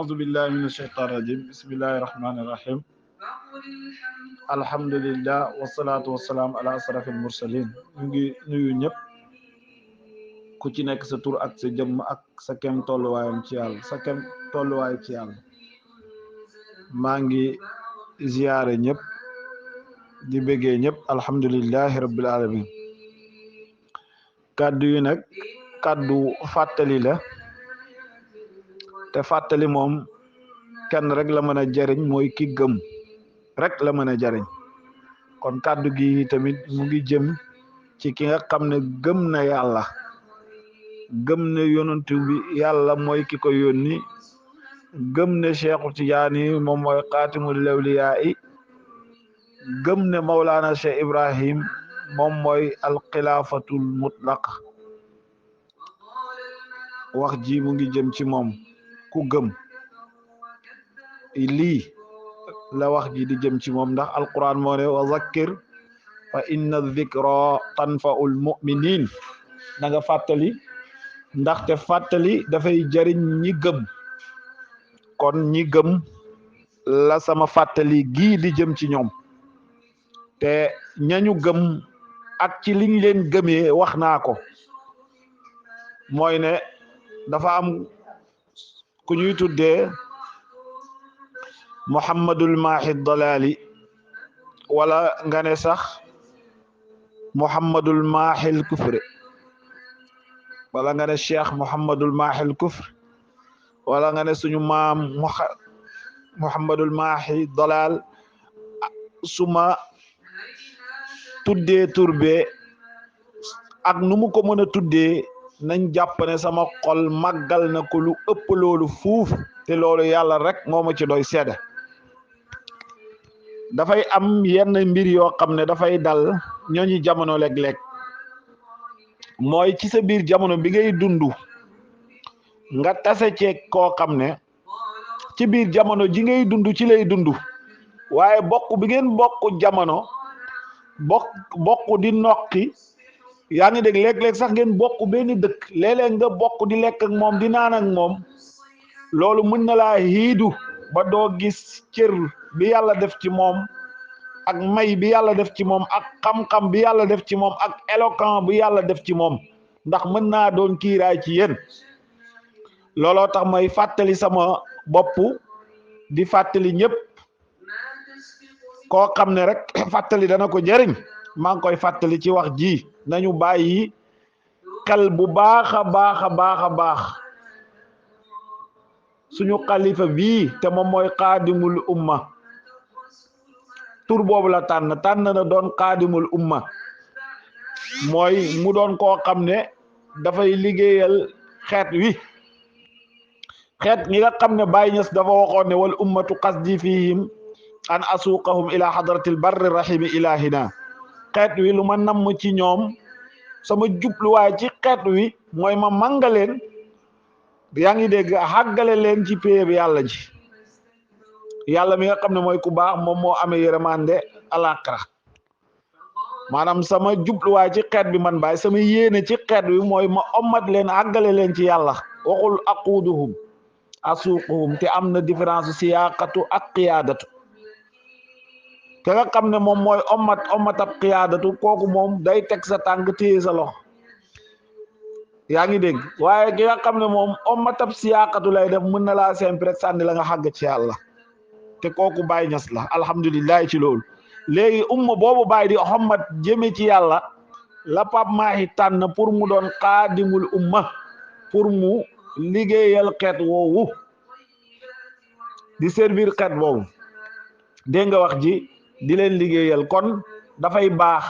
أعوذ بالله من الشيطان الرجيم بسم الله الرحمن الرحيم الحمد لله والصلاة والسلام على أشرف المرسلين ñu ngi nuyu ñëpp ku ci nekk sa tur ak sa jëmm ak sa kem tolluwaayam ci yàlla sa kem tolluwaay ci yàlla maa ngi ziyaare ñëpp di bëggee ñëpp alhamdulillahi rabbil alamin kàddu yi nag kàddu fàttali la te fàttali moom kenn rek la mën a jariñ mooy ki gëm rek la mën a jariñ kon kàddu gi tamit mu ngi jëm ci ki nga xam ne gëm na yàlla gëm ne yonentu bi yàlla mooy ki ko yónni gëm ne Cheikhu Tijaani moom mooy xaatimul lawliyaa yi gëm ne Mawlana Cheikh Ibrahim moom mooy alxilaafatul mutlaq wax ji mu ngi jëm ci moom ku gëm lii la wax ji di jëm ci moom ndax alquran moo ne wa zakkir fa inna dhikra tanfa'ul mu'minin na nga fàttali ndaxte fàttali dafay jariñ ñi gëm kon ñi gëm la sama fàttali gii di jëm ci ñoom te ñañu gëm ak ci liñ leen gëmee wax naa ko mooy ne dafa am ku ñuy tuddee Muhammadul Mahi Dalali wala nga ne sax Muhammadul Mahil Kufri wala nga ne Cheikh Muhammadul Mahil Kufri wala nga ne suñu maam Muhammadul Mahi Dalal suma tuddee turbe ak nu mu ko mën a tuddee nañ jàpp ne sama xol màggal na ko lu ëpp loolu fuuf te loolu yàlla rek moo ma ci doy seede dafay am yenn mbir yoo xam ne dafay dal ñooñu jamono léeg-léeg mooy ci sa biir jamono bi ngay dund nga tase ceeg koo xam ne ci biir jamono ji ngay dund ci lay dund waaye bokk bi ngeen bokk jamono bokk di nokki yaa ngi dégg léeg-léeg sax ngeen bokk benn dëkk léeg-léeg nga bokk di lekk ak moom di naan ak moom loolu mën na laa hiidu ba doo gis cër bi yàlla def ci moom ak may bi yàlla def ci moom ak xam-xam bi yàlla def ci moom ak éloquent bi yàlla def ci moom ndax mën naa doon kiiraay ci yéen looloo tax may fàttali sama bopp di fàttali ñëpp koo xam ne rek fàttali dana ko jëriñ maa ngi koy fàttali ci wax ji nañu bàyyi xel bu baax a baax a baax a baax suñu xalifa bii te moom mooy xaadimul umma tur boobu la tànn na doon xaadimul umma mooy mu doon koo xam ne dafay liggéeyal xeet wi xeet ñi nga xam ne Baay Ñas dafa waxoon ne wal ummatu qasdi fihim an asuqahum ila hadratil barri rahimi ilahina xeet wi lu ma namm ci ñoom sama jubluwaay ci xeet wi mooy ma mangaleen yaa ngi dégg xàggale leen ci péeb yàlla ji yàlla mi nga xam ne mooy ku baax moom moo amee yërmande alaaxira maanaam sama jubluwaay ci xeet bi man baay sama yéene ci xeet wi mooy ma ommat leen àggale leen ci yàlla waxul aquduhum asuuquhum te am na différence siyaaqatu ak qiyaadatu ka nga xam ne moom mooy ommat ab qiyaadatu kooku moom day teg sa tànk téye sa loxo yaa ngi dégg waaye ki nga xam ne moom ommat ab siyaaqatu lay def mën na laa sempi rek sànni la nga xàgg ci yàlla te kooku Baay Ñas la alhamdulilah ci loolu léegi umma boobu Baay di xommat jëme ci yàlla la Pape Mahi tànn pour mu doon xaadimul umma pour mu liggéeyal xeet woowu di servir xeet boobu dégg nga wax ji di leen liggéeyal kon dafay baax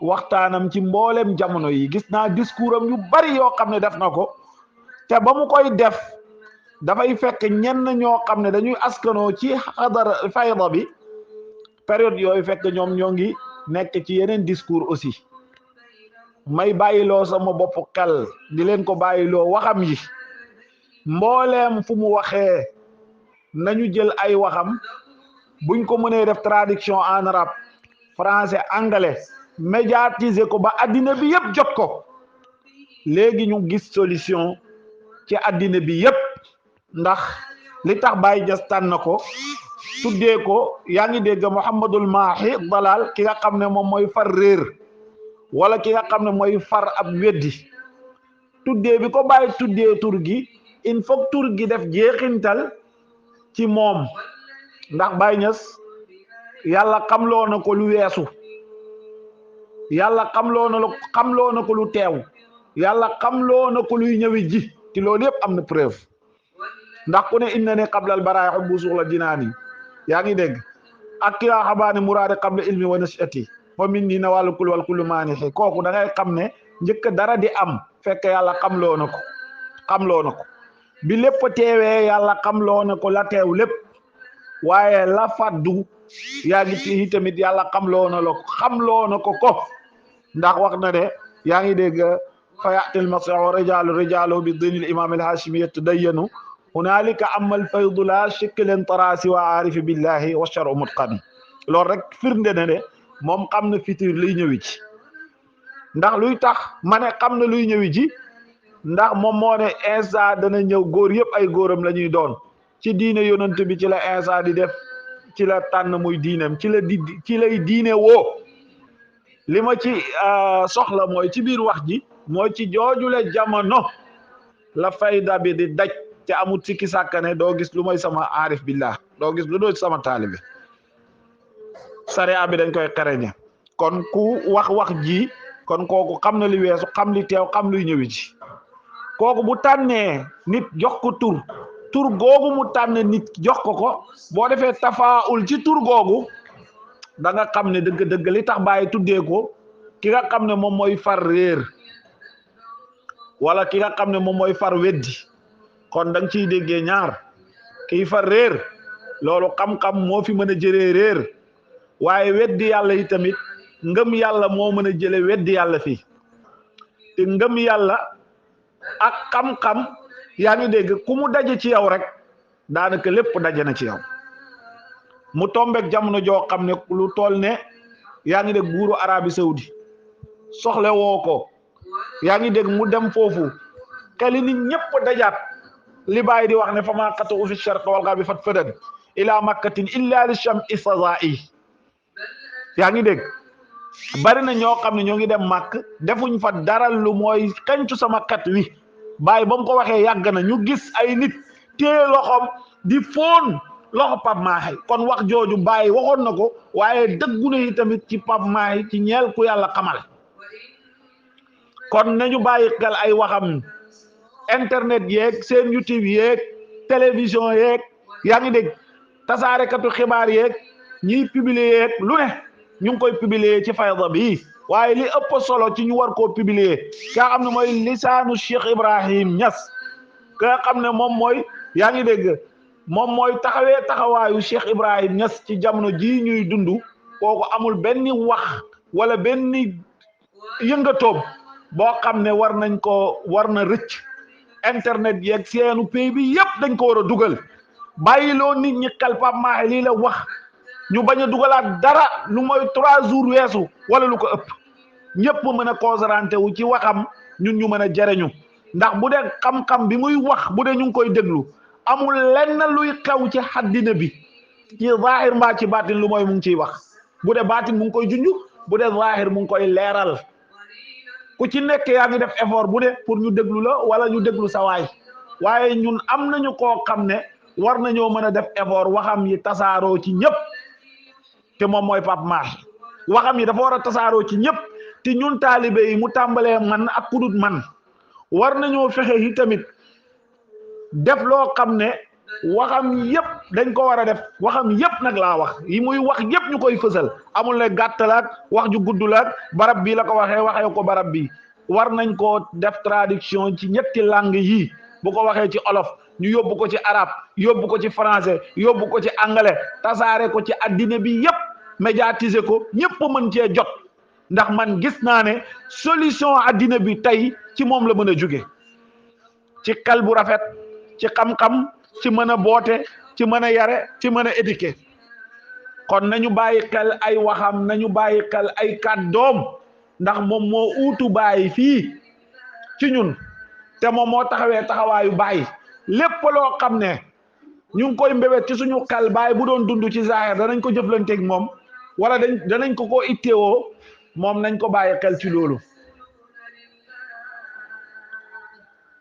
waxtaanam ci mboolem jamono yi gis naa discours am yu bari yoo xam ne def na ko te ba mu koy def dafay fekk ñenn ñoo xam ne dañuy askanoo ci xadara fayda bi période yooyu fekk ñoom ñoo ngi nekk ci yeneen discours aussi may bàyyiloo sama bopp xel di leen ko bàyyiloo waxam yi mbooleem fu mu waxee nañu jël ay waxam buñ ko mënee def traduction en arabe français anglais médiatiser ko ba addina bi yëpp jot ko léegi ñu gis solution ci addina bi yëpp ndax li tax Baye Niass tànn ko tuddee ko yaa ngi dégg Muhammadul Maahi dalal ki nga xam ne moom mooy far réer wala ki nga xam ne mooy far ab weddi tuddee bi ko Baye tuddee tur gi il faut tur gi def jeexintal ci moom ndax Baye Niass yàlla xamloo na ko lu weesu yàlla xamloo na ko lu teew yàlla xamloo na ko luy ñëwi ji te loolu yëpp am na preuve ndax ku ne inna ne qablal baraaya xubbu suxla jinaani yaa ngi dégg ak ki nga xabaane muraade qabla ilmi wa nashati wa min nii na wàllu kul wal kullu maanixi kooku da ngay xam ne njëkk dara di am fekk yàlla xamloo na ko bi lépp teewee yàlla xamloo na ko la teew lépp waaye la faddu yaa ngi tii tamit yàlla xamloo na ko ndax wax na ne yaa ngi dégg fa yatil masihu rijalu bi dinil imam al hashimi yatadayyanu hunalika amal faydu la shaklan tarasi wa arifi billahi wa sharu mutqani loolu rek firnde na ne moom xam na fitir luy ñëwi ci ndax luy tax ma ne xam na luy ñëwi ji ndax moom moo ne Insa dana ñëw góor yëpp ay góoram la ñuy doon ci diine yonent bi ci la Insa di def ci la tànn muy diineem ci lay diine woo li ma ci soxla mooy ci biir wax ji mooy ci joojule jamono la fayda bi di daj te amul sikki sàkkane doo gis lu mooy sama aarif billah doo gis lu doo sama taalibe sariya bi dañ koy xereñe kon ku wax ji kon kooku xam na li weesu xam li teew xam luy ñëwi ci kooku bu tànnee nit jox ko tur googu mu tànn nit jox ko boo defee tafaul ci tur googu da nga xam ne dëgg li tax Baye tuddee ko ki nga xam ne moom mooy far réer wala ki nga xam ne moom mooy far weddi kon da nga ciy déggee ñaar kii far réer loolu xam-xam moo fi mën a jëlee réer waaye weddi yàlla yi tamit ngëm yàlla moo mën a jële weddi yàlla fii te ngëm yàlla ak xam-xam yaa ngi dégg ku mu daje ci yow rek daanaka lépp daje na ci yow mu tombeek jamono joo xam ne lu toll ne yaa ngi dégg buuru Arabie Saoudi soxle woo ko yaa ngi dégg mu dem foofu xeli nit ñëpp dajaat li Baay di wax ne fa maa qatu fi sharq wal gharbi fatfadan ila makkatin illa li sham'i sadaa'i yaa ngi dégg bari na ñoo xam ne ñoo ngi dem màkk defuñ fa dara lu mooy xencu sama kat wi Baay ba mu ko waxee yàgg na ñu gis ay nit téye loxom di foon loxo Pape Mahi kon wax jooju Baay waxoon na ko waaye dëggu na yi tamit ci Pape Mahi ci ñeel ku yàlla xamal kon nañu bàyyi xel ay waxam internet yeeg seen YouTube yeeg télévision yeeg yaa ngi dégg tasaarekatu xibaar yeeg ñiy publier yeeg lu ne ñu ngi koy publier ci fayda bi waaye li ëpp solo ci ñu war koo publier ka xam ne mooy lisaanu Cheikh Ibrahim Niass ka xam ne moom mooy yaa ngi dégg moom mooy taxawee taxawaayu Cheikh Ibrahim Niass ci jamono ji ñuy dund kooku amul benn wax wala benn yëngatoom boo xam ne war na rëcc internet yeeg seenu pays bi yëpp dañ ko war a dugal bàyyiloo nit ñi xel Pape Mahi lii la wax ñu bañ a dugalaat dara lu mooy 3 jours weesu wala lu ko ëpp ñëpp mën a concentré wu ci waxam ñun ñu mën a jëriñu ndax bu dee xam-xam bi muy wax bu dee ñu ngi koy déglu amul lenn luy xew ci àddina bi ci zahir mbaa ci baatin lu mooy mu ngi ciy wax bu dee baatin mu ngi koy junj bu dee zahir mu ngi koy leeral ku ci nekk yaa ngi def effort bu dee pour ñu déglu la wala ñu déglu sa waay waaye ñun am nañu koo xam ne war nañoo mën a def effort waxam yi tasaaroo ci ñëpp te moom mooy Pape Mahi waxam yi dafa war a tasaaroo ci ñëpp te ñun taalibe yi mu tàmbalee man ak kudut man war nañoo fexe yi tamit def loo xam ne waxam yëpp dañ ko war a def waxam yëpp nag laa wax yi muy wax yëpp ñu koy fësal amul ne gàttalaat wax ju guddulaat barab bii la ko waxee ko barab bi war nañ ko def traduction ci ñetti langue yi bu ko waxee ci olof ñu yóbbu ko ci arabe yóbbu ko ci français yóbbu ko ci anglais tasaare ko ci addina bi yëpp médiatiser ko ñëpp mën cee jot ndax man gis naa ne solution addina bi tey ci moom la mën a jóge ci xel bu rafet ci xam-xam ci mën a boote ci mën a yare ci mën a éduquer kon nañu bàyyi xel ay waxam nañu bàyyi xel ay kàddoom ndax moom moo uutu Baay fii ci ñun te moom moo taxawee taxawaayu Baay lépp loo xam ne ñu ngi koy mbébét ci suñu xel baay bu doon dund ci zaahir danañ ko jëflanteeg moom wala danañ ko itteewoo moom nañ ko bàyyi xel ci loolu.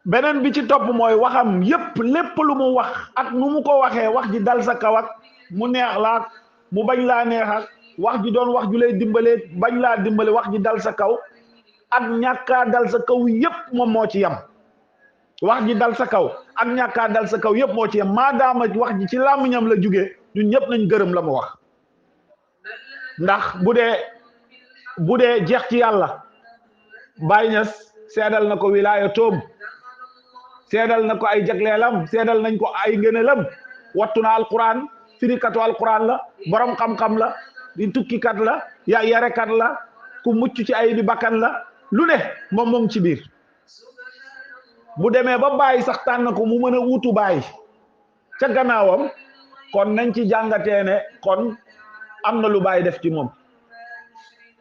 beneen bi ci topp mooy waxam yépp lépp lu mu wax ak nu mu ko waxee wax ji dal sa kaw ak mu neex la ak mu bañ laa neex ak wax ji doon wax ju lay dimbalee bañ laa dimbale wax ji dal sa kaw ak ñàkkaa dal sa kaw yépp moom moo ci yem. wax ji dal sa kaw ak ñàkkaa dal sa kaw yépp moo ci yem maadaama wax ji ci làmmiñam la jugee ñun ñëpp nañ gërëm la mu wax. ndax bu dee jeex ci yàlla Baay Ñas seedal na ko wilaaya toom seedal na ko ay jagleelam seedal nañ ko ay ngëneelam wattu na alquran firikatu alquran la borom xam-xam la di tukkikat la yarekat la ku mucc ci ay bi bakkan la lu ne moom ci biir. bu demee ba bàyyi sax tànn ko mu mën a wutu bàyyi ca gannaawam kon nañ ci jàngatee ne kon am na lu bàyyi def ci moom.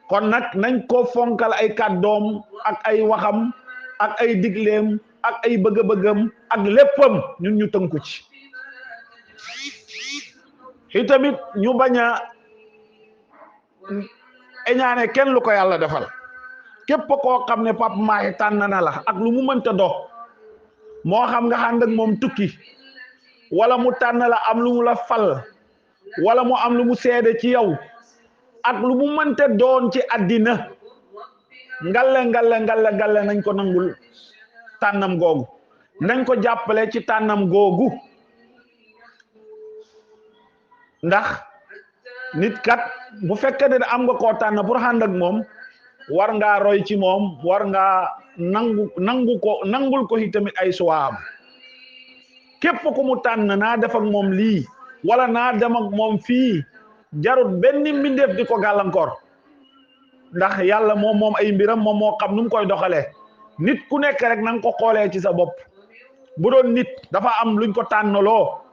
kon nag nañ ko fonkal ay kàddoom ak ay waxam ak ay digleem ak ay bëgg-bëggam ak léppam ñun ñu tënku ci. itamit ñu bañ a eñaane kenn lu ko yàlla defal képp koo xam ne Pape Mahi tànn na la ak lu mu mënta dox moo xam nga ànd ak moom tukki wala mu tànn la am lu mu la fal wala mu am lu mu seede ci yow ak lu mu mënta doon ci àddina ngalle nañ ko nangul tànnam googu nañ ko jàppale ci tànnam googu. ndax nit kat bu fekkee ne am nga koo tànn pour ànd ak moom war ngaa roy ci moom war ngaa nangul ko itamit ay suwaam képp ku mu tànn naa def ak moom lii wala naa dem ak moom fii jarut benn mbindeef di ko gàllankoor ndax yàlla moom ay mbiram moom moo xam nu mu koy doxalee nit ku nekk rek na nga ko xoolee ci sa bopp bu doon nit dafa am luñ ko tànnaloo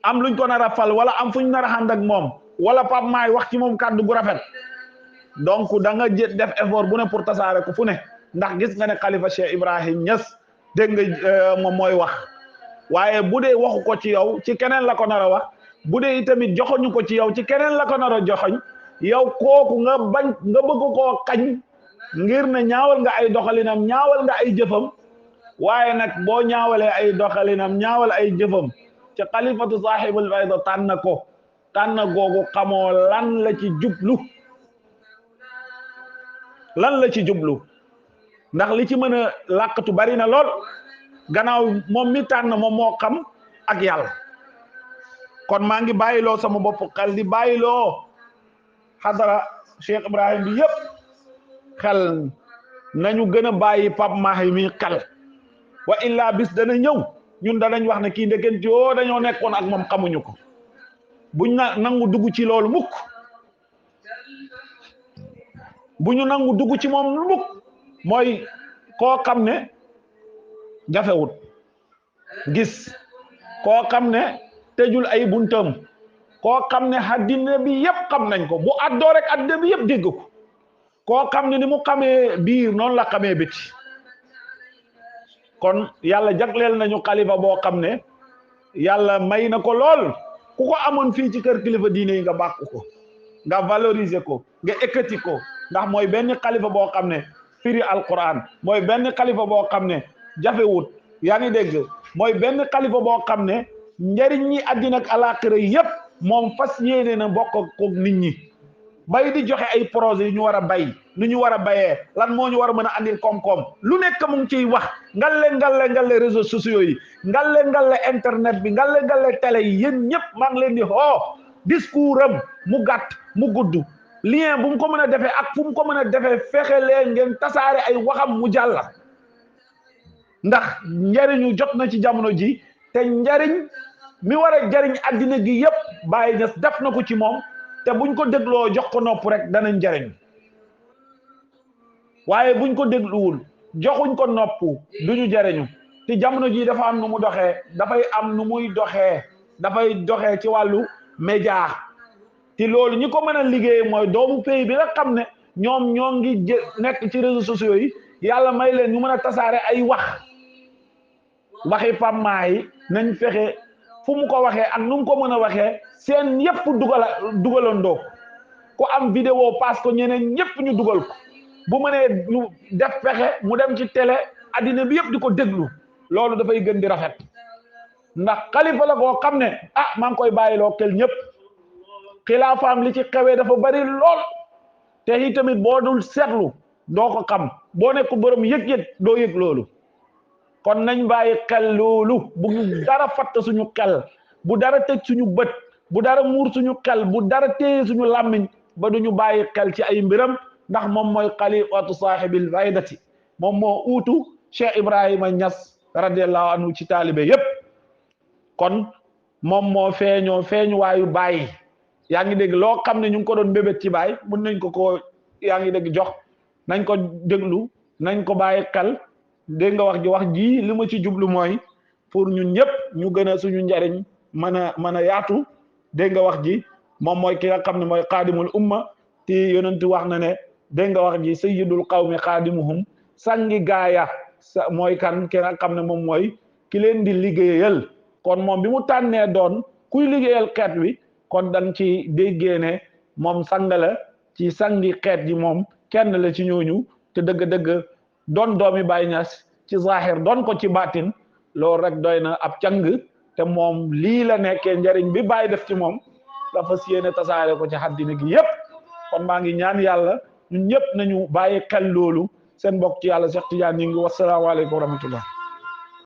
am luñ ko nar a fal wala am fuñ nar a ànd ak moom wala Pape Mahi wax ci moom kàddu gu rafet donc da nga def effort bu ne pour tasaare ko fu ne ndax gis nga ne Khalifa Cheikh Ibrahim Niass dégg nga moom mooy wax waaye bu dee waxu ko ci yow ci keneen la ko nar a wax bu dee itamit joxoñu ko ci yow ci keneen la ko nar a joxoñ yow kooku nga bañ nga bëgg koo kañ ngir ne ñaawal nga ay doxalinam ñaawal nga ay jëfam waaye nag boo ñaawalee ay doxalinam ñaawal ay jëfam ci xalifatu sahibul fayda tànn googu xamoo lan la ci jublu ndax li ci mën a làqatu bari na lool gannaaw moom mi tànn moom moo xam ak yàlla. kon maa ngi bàyyiloo sama bopp xel di bàyyiloo xadara Cheikh Ibrahim bi yépp xel nañu gën a bàyyi Pape Mahi mi xel wa illa bis dana ñëw ñun danañ wax ne kii ndekenti oo dañoo nekkoon ak moom xamuñu ko buñ nangu dugg ci loolu mukk bu ñu nangu dugg ci moom mukk mooy koo xam ne jafewut gis koo xam ne tëjul ay buntam koo xam ne àddina bi yépp xam nañ ko bu addoo rek addina bi yépp dégg ko koo xam ne ni mu xamee biir noonu la xamee biti kon yàlla jagleel nañu xalifa boo xam ne yàlla may na ko lool ku ko amoon fii ci kër kilifa diine yi nga bàkku ko nga valoriser ko nga ekkati ko ndax mooy benn xalifa boo xam ne firi alquran mooy benn xalifa boo xam ne jafewut yaa ngi dégg mooy benn xalifa boo xam ne njariñ ñi àddina ak alaxira yépp moom fas yéene na bokk ko nit ñi bay di joxe ay projet yu ñu war a bay nu ñu war a bayee lan moo ñu war a mën a andil koom-koom lu nekk mu ngi ciy wax ngalle réseaux sociaux yi ngalle internet bi ngalle télé yi yéen ñëpp maa ngi leen di discours am mu gàtt mu gudd lien bu mu ko mën a defee ak fu mu ko mën a defee fexe leen ngeen tasaare ay waxam mu jàlla ndax njariñu jot na ci jamono ji te njariñ mi war a jariñ addina gi yépp Baye Niass def na ko ci moom te buñ ko dégloo jox ko nopp rek danañ jariñ waaye buñ ko dégluwul joxuñ ko nopp duñu jariñu te jamono ji dafa am nu mu doxee dafay am nu muy doxee dafay doxee ci wàllu média te loolu ñi ko mën a liggéey mooy doomu pays bi nga xam ne ñoom ñoo ngi nekk ci réseaux sociaux yi yàlla may leen ñu mën a tasaare ay waxi pammaa nañ fexe fu mu ko waxee ak nu mu ko mën a waxee seen yëpp dugalandoo ko am vidéo parce que ñeneen ñëpp ñu dugal ko bu mënee ñu def fexe mu dem ci télé addina bi yëpp di ko déglu loolu dafay gën di rafet ndax xalifa la koo xam ne maa ngi koy bàyyiloo xel ñëpp xilaafaam li ci xewee dafa bari lool te i tamit boo dul seetlu doo ko xam boo nekk borom yëg-yëg doo yëg loolu kon nañ bàyyi xel loolu bu ñu dara fatt suñu xel bu dara tëj suñu bët bu dara muur suñu xel bu dara téye suñu làmmiñ ba duñu bàyyi xel ci ay mbiram ndax moom mooy xalifatu saaxibil faydati moom moo uutu Cheikh Ibrahima Niass radiallahu anhu ci taalibe yépp kon moom moo feeñu waayu bàyyi yaa ngi dégg loo xam ne ñu ngi ko doon bébét ci bàyyi mun nañ ko yaa ngi dégg jox nañ ko déglu nañ ko bàyyi xel dégg nga wax ji li ma ci jublu mooy pour ñun ñëpp ñu gën a suñu njariñ mën a yaatu dégg nga wax ji moom mooy ki nga xam ne mooy xaadimul umma te yonent wax na ne dégg nga wax ji sayyidul qawmi xaadimuhum sangi gaaya mooy kan ki nga xam ne moom mooy ki leen di liggéeyal kon moom bi mu tànnee doon kuy liggéeyal xeet wi kon dañ ci déggee ne moom sang la ci sangi xeet yi moom kenn la ci ñooñu te dëgg-dëgg doon doomi Baay Ñas ci zahir doon ko ci baatin loolu rek doy na ab càng te moom lii la nekkee njariñ bi Baay def ci moom la fas yéene tasaare ko ci àddina gi yépp kon maa ngi ñaan yàlla ñun ñëpp nañu bàyyi xel loolu seen mbokk ci yàlla Cheikh Tidiane ñu ngi wasalaamaaleykum wa rahmatullah